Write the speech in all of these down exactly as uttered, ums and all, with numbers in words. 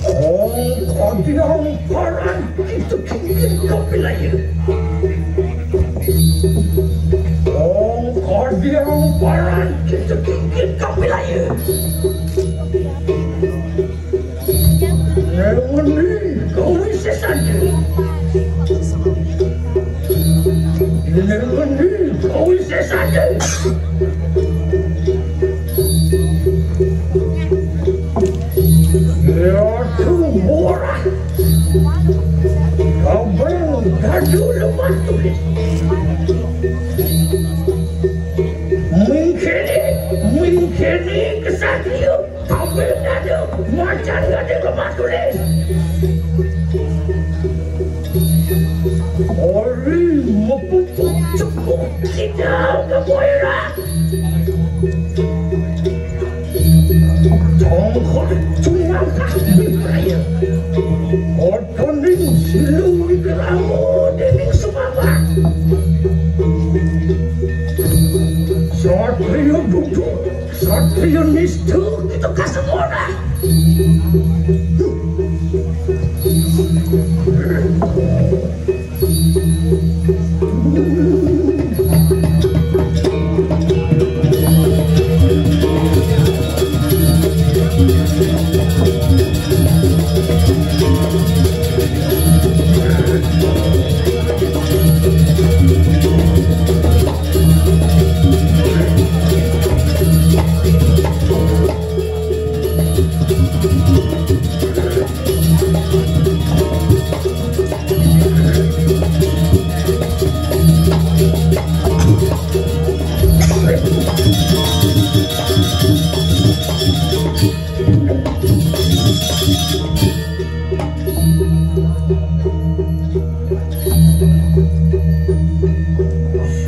Ong kodiong paran itu kingin kopi layu. Ong kodiong paran itu kingin kopi layu. Nengoni kau isi saja. Nengoni kau isi saja. Ratu murah. Kabel dadu lemas tulis. Mengkini, mengkini kesatria. Kabel dadu macan dadu lemas tulis. Ori mepupuk cukup tidak kebuairan. Tongkol cungangkah di raya. Otoning silu dikeramo dening sumabak. Satria duduk, satria nista kita kasemona.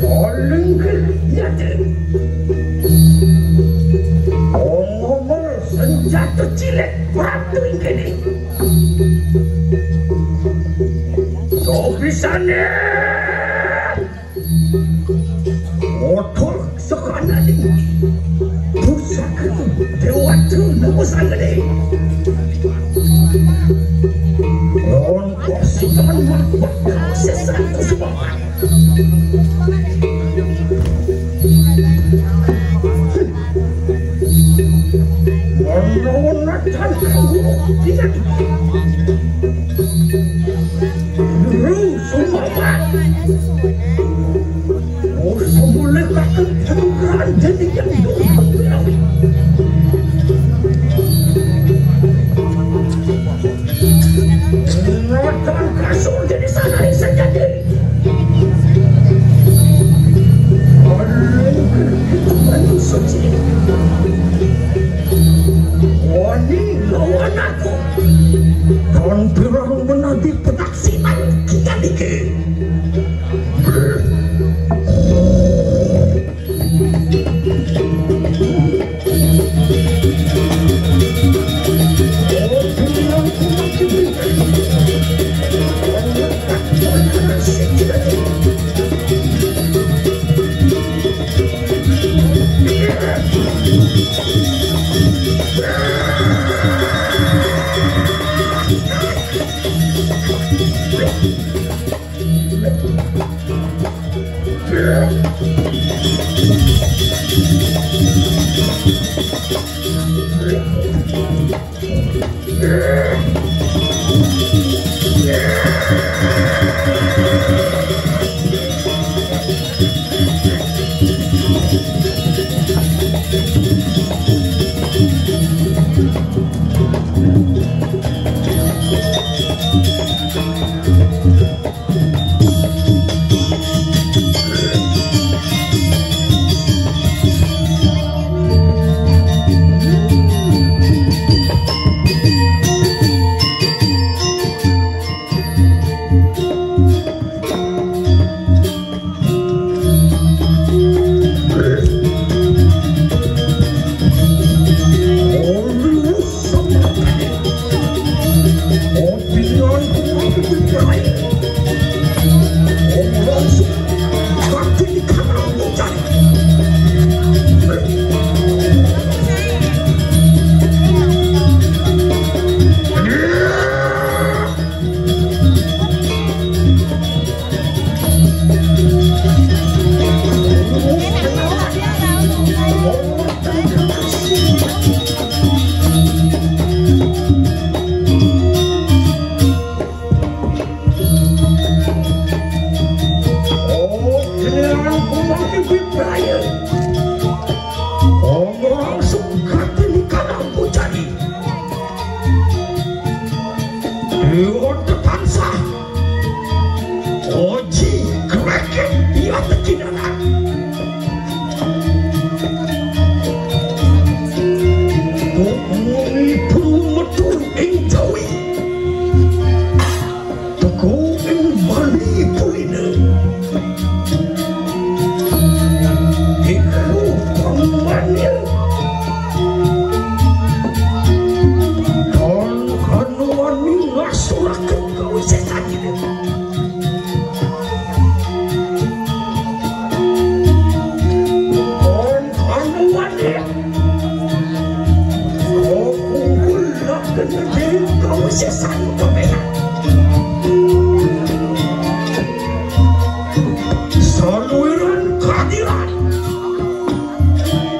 Saling nyate. Ong-ongol senjata cilik Pratu ingkene. Sopisane. Otor sekananing pusaka dewata napa sangene. Lawan kosikan mabak sesatus paman. Lawan Raden Kanguru tidak. Lu sumama. Oh, semula kakek Raden yang dulu. Raden kasur jadi sadari saja deh. Aduh, itu manusia. Wani lawan aku. Kon pirang menanti penaksiran kita dikit. Iwon tansah. Oji kreket iya tekinana. Tukuni pun metu ing jawi. Teku ing bali pulina. Iku pamane. Kon kon wani ngasuraken kawisesanine. Kon kon wani. Oh, kumpul nak kena diri kawisesan pamela. Saluiran kadiran.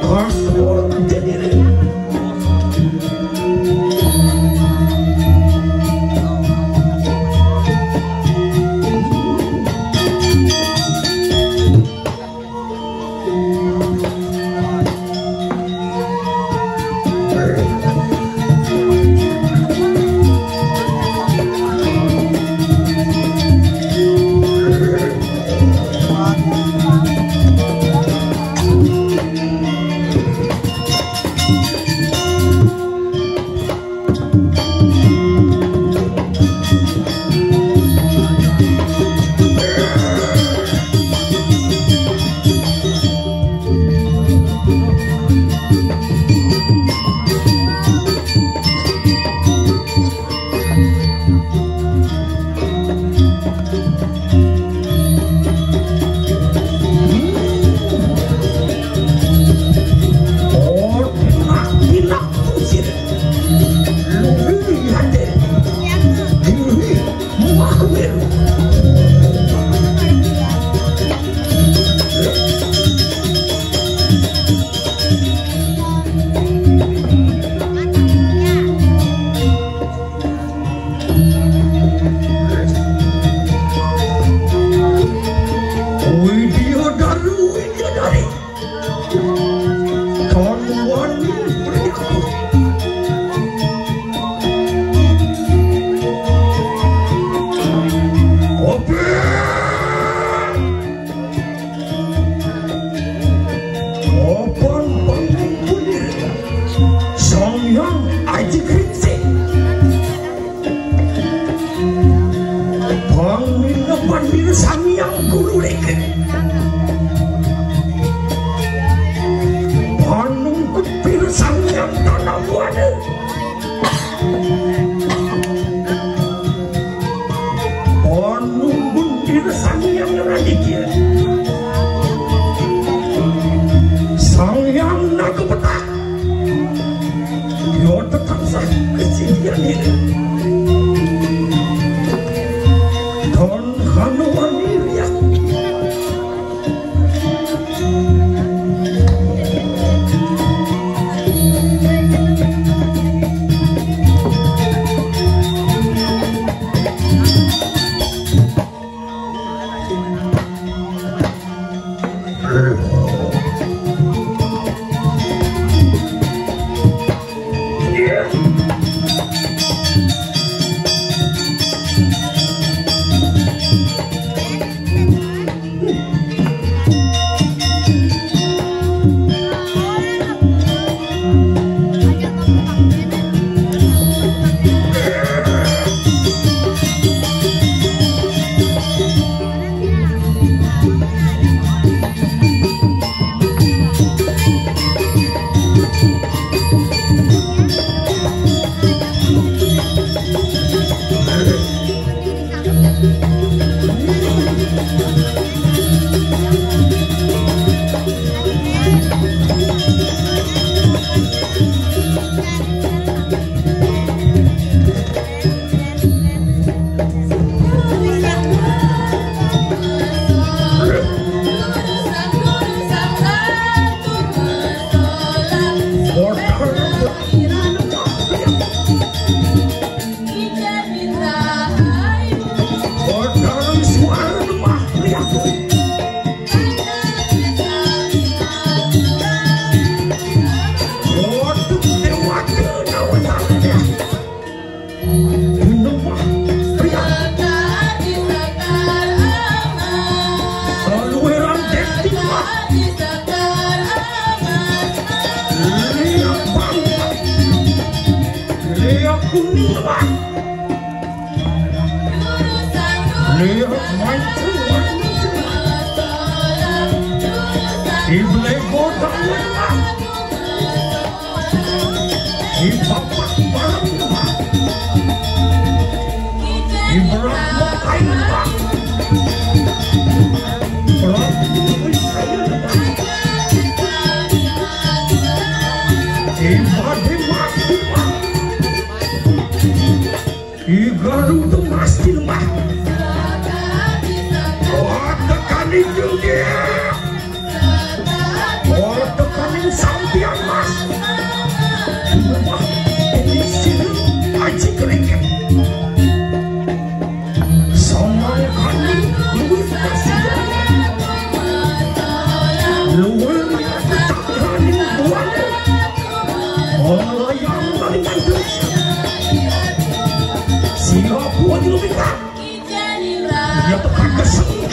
Kasur diri. Kon kanu wani riak. Lihat main keluar. Iblego tak lelah. Ibapak barang lelah. Ibrahim kain lelah. Ibrahim kain lelah. Ibrahim mati. Igaru tu masih lemah. Wah, tekanin juga. Wah, tekanin sampian, Mas. Wah, ini sini aji kerikit. Sama kali, luwih kasih. Luwih kasih, tekanin buang. Orang yang paling bagus. Siapa yang lebih kuat? Ya, tekan ke sini.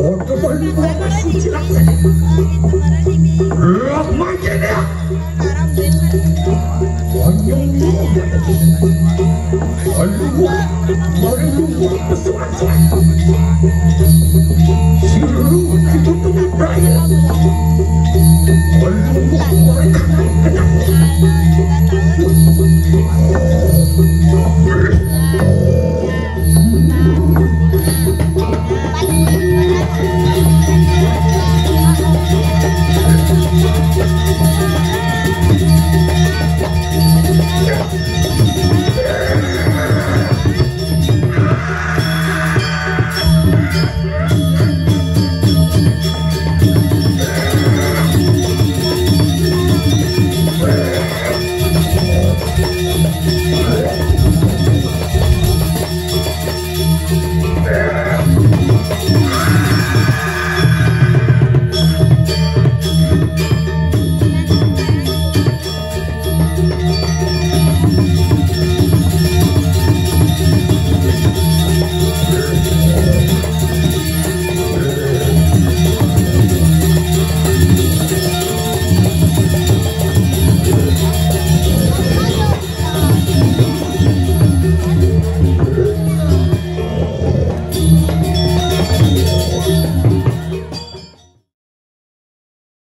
Oto malu suci laksa. Lak mancene. Onyong dia. Aluwa, maluwa pesuan-suan. Siru itu dengan raya. Aluwa, mereka kenapa?